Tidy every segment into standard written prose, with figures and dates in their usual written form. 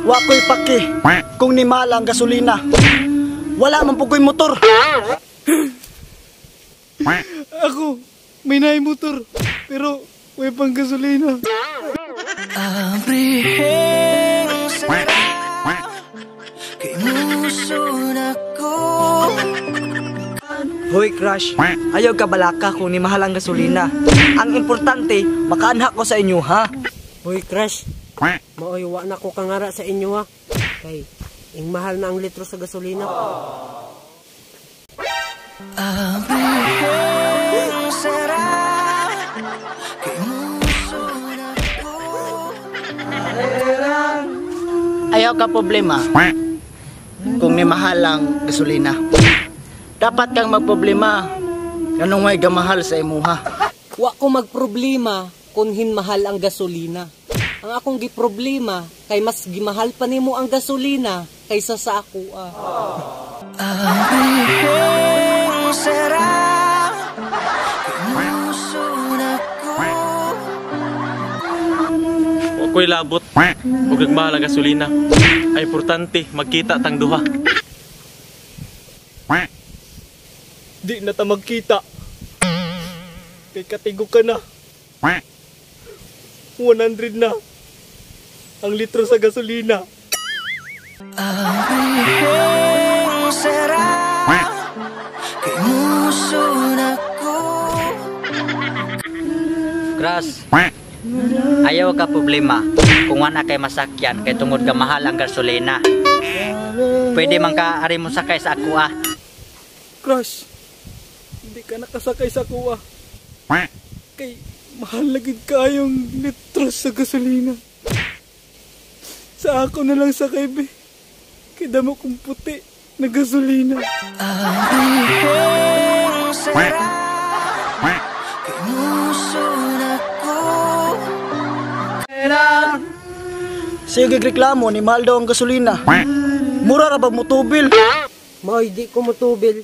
Wa ko'y paki kung nimahal ang gasolina. Wala man po ko'y motor. Ako, may naay motor, pero may pang gasolina. Hoy crush, ayaw ka balaka kung nimahal ang gasolina. Ang importante, makaanha ko sa inyo ha. Hoy crush, maoy wa na ko kangara sa inyo ha. Kay ing mahal na ang litro sa gasolina. Ayaw ka problema kung nimahal ang gasolina. Dapat kang magproblema kanong may gamahal sa imuha. Wa ko magproblema kung hinmahal ang gasolina. Ang akong giproblema kay mas gimahal pa nimo ang gasolina kaysa sa ako. Wa ko'y labot ug nagmahal ang gasolina. Ay importante magkita tang duha. Di na ta magkita. Kay katigo ka na. 100 na ang litro sa gasolina. Crush, ayaw ka problema kung wala kay masakyan kay tungod ka mahal ang gasolina. Pwede man ka ari mo sakay sa ako ah. Crush, hindi ka nakasakay sa kuha. Kay mahal na gid kayong litro sa gasolina. Sa ako na lang sakay be. Kay damo kong puti na gasolina. Sige reklamo ni mahal daw ang gasolina. Mura ra ba motubil? Maoy di ko motubil.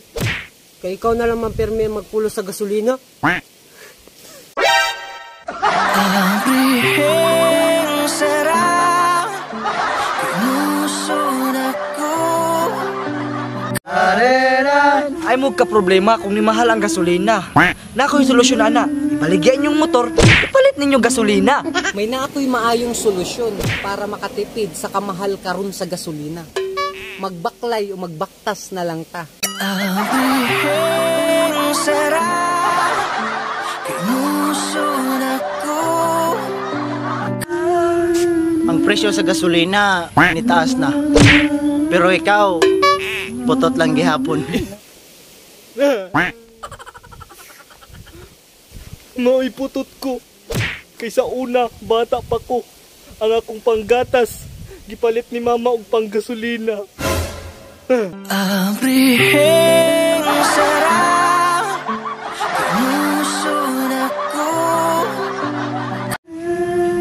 Kay ikaw na lang man pirmi magpulo sa gasolina. Ay mo ka problema kung nimahal ang gasolina. Na ako'y solusyon ana. Ibaligyan yung motor, ipalit ninyo gasolina. May na ako'y maayong solusyon para makatipid sa kamahal karon sa gasolina. Magbaklay o magbaktas na lang ta. Ang presyo sa gasolina nitaas na. Pero ikaw, putot lang gihapon. Maoy putot ko. Kaysa una, bata pa ko. Ang akong panggatas, gipalit ni mama og panggasolina.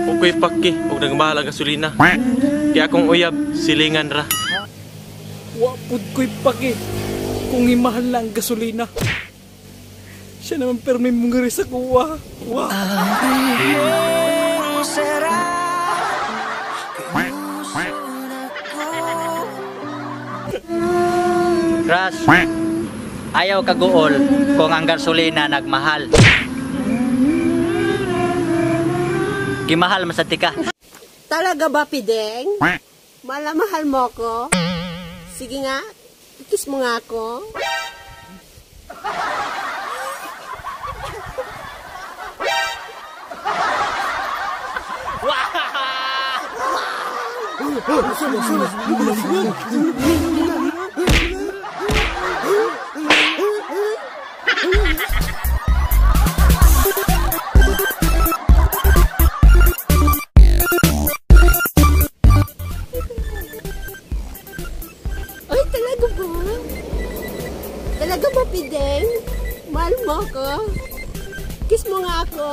Wa ko'y paki ug nagmahal ang gasolina. Kay akong uyab silingan ra. Wa pud ko'y paki kung imahal na ang gasolina. Siya naman permi mong sa kuwa. Wa. Crush, ayaw ka guol kung ang gasolina nagmahal. Gimahal masati ka. Talaga ba, Pideng? Mahal mo ko? Sige nga, kiss mo nga ako. Ay, talaga ba? Talaga ba, Pideng? Mahal mo ako? Kiss mo nga ako.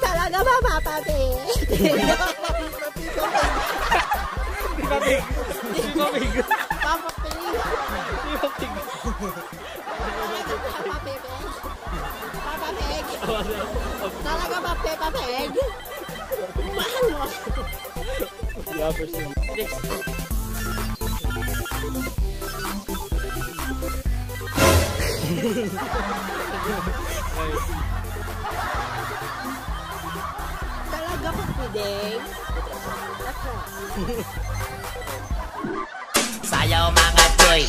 Talaga ba, Papa P? Papa P. Papa Peg? Papa Peg? Talaga ba, Peppa Pig? Mahal mo ako. Talaga ba, Pideng? Sayaw mga choy.